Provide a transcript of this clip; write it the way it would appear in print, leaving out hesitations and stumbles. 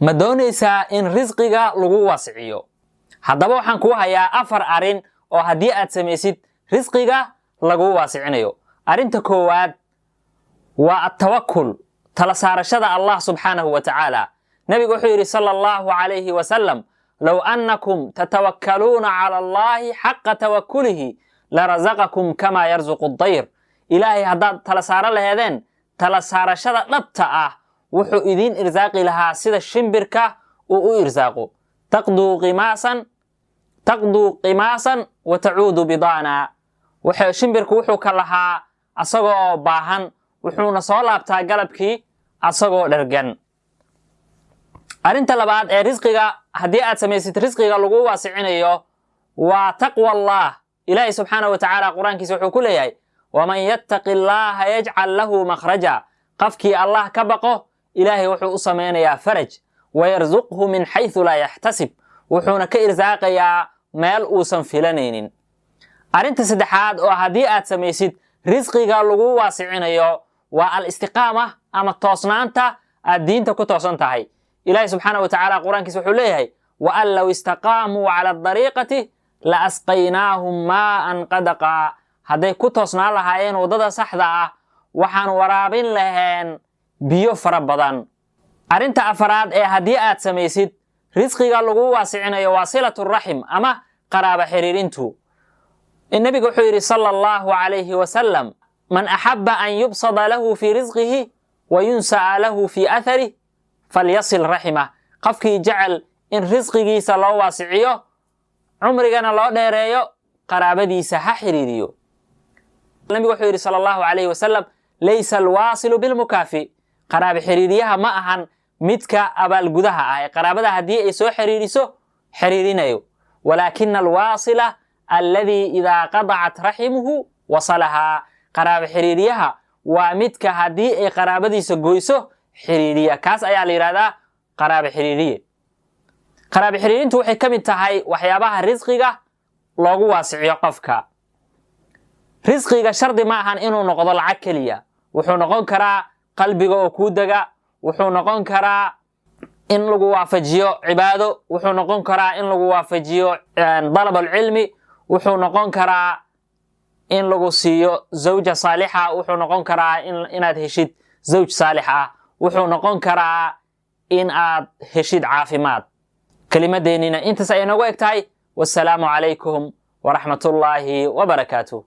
Ma doonaysaa in risqiga lagu waasiciyo? Haddaba waxaan kuu hayaa afar arrin oo haddii aad samaysid risqiga lagu waasicinayo. Arrinta koowaad waa التوكل, tala saarashada Allah subxaanahu wa tacaala. Nabigu wuxuu yidhi sala Allahu calayhi wasalam: "لو أنكم تتوكلون على الله حق توكله لرزقكم كما يرزق الطير." Ilaahay haddaad tala saaro laheedeen tala saarashada dhabta ah, wuxuu idiin irsaaqi lahaa sida shimbirka uu u irsaaqo: تغدو خماصا تغدو خماصا وتعود بطانا. Shimbirku wuxuu ka lahaa asagoo baahan, wuxuuna soo laabtaa galabkii asagoo dhergan. Arrinta labaad ee risqiga haddii aad samaysid risqiga lagu waasicinayo waa تقوى الله. Ilaahay subxaana wa tacaala Qur-aankiisa wuxuu ku leeyahay: "ومن يتق الله يجعل له مخرجا." Qofkii Allah ka baqo, Ilaahay wuxuu u samaynayaa faraj. "ويرزقه من حيث لا يحتسب." Wuxuuna ka irsaaqayaa meel uusan filanaynin. Arrinta saddexaad oo haddii aad samaysid risqiga lagu waasicinayo waa الاستقامة ama toosnaanta aad diinta ku toosan tahay. Ilaahay subxaana wa tacaala Qur-aankiisa wuxuu leeyahay: "وأن لو استقاموا على الطريقة لأسقيناهم ماء غدقا." Hadday ku toosnaan lahaayeen waddada saxda ah, waxaan waraabin laheen biyo fara badan. Arrinta afaraad ee haddii aad samaysid risqiga lagu waasicinayo waa صلة الرحم ama qaraaba xiriirintu. Nabigu wuxuu yidhi sala Allahu calayhi wasalam: "من أحب أن يبسط له في رزقه وينسأ له في أثره فليصل رحمه." Qofkii jecel in risqigiisa loo waasiciyo, cumrigana loo dheereeyo, qaraabadiisa ha xiriiriyo. Nabigu wuxuu yidhi sala Allahu calayhi wasalam: "ليس الواصل بالمكافئ." Qaraabo xiriiriyaha ma ahan midka abaalgudaha ah ee qaraabada haddii ay soo xiriiriso xiriirinayo. "ولكن الواصل الذي إذا قطعت رحمه وصلها." Qaraabo xiriiriyaha waa midka haddii ay qaraabadiisa goyso xiriiriya. Kaas ayaa la yidhahdaa qaraabo xiriiriye. Qaraabo xiriirintu waxay ka mid tahay waxyaabaha risqiga loogu waasiciyo qofka. Risqiga shardi ma ahan inuu noqdo lacag keliya. Wuxuu noqon karaa qalbiga oo kuu dega, wuxuu noqon karaa in lagu waafajiyo cibaado, wuxuu noqon karaa in lagu waafajiyo طلب العلم, wuxuu noqon karaa in lagu siiyo زوجة صالحة, wuxuu noqon karaa inaad heshid zawj saalix ah, wuxuu noqon karaa in aad heshid caafimaad. Kelimadeennina intaas ayay noogu eg tahay. Wasalaamu calaykum waraxmatullaahi wabarakaatuh.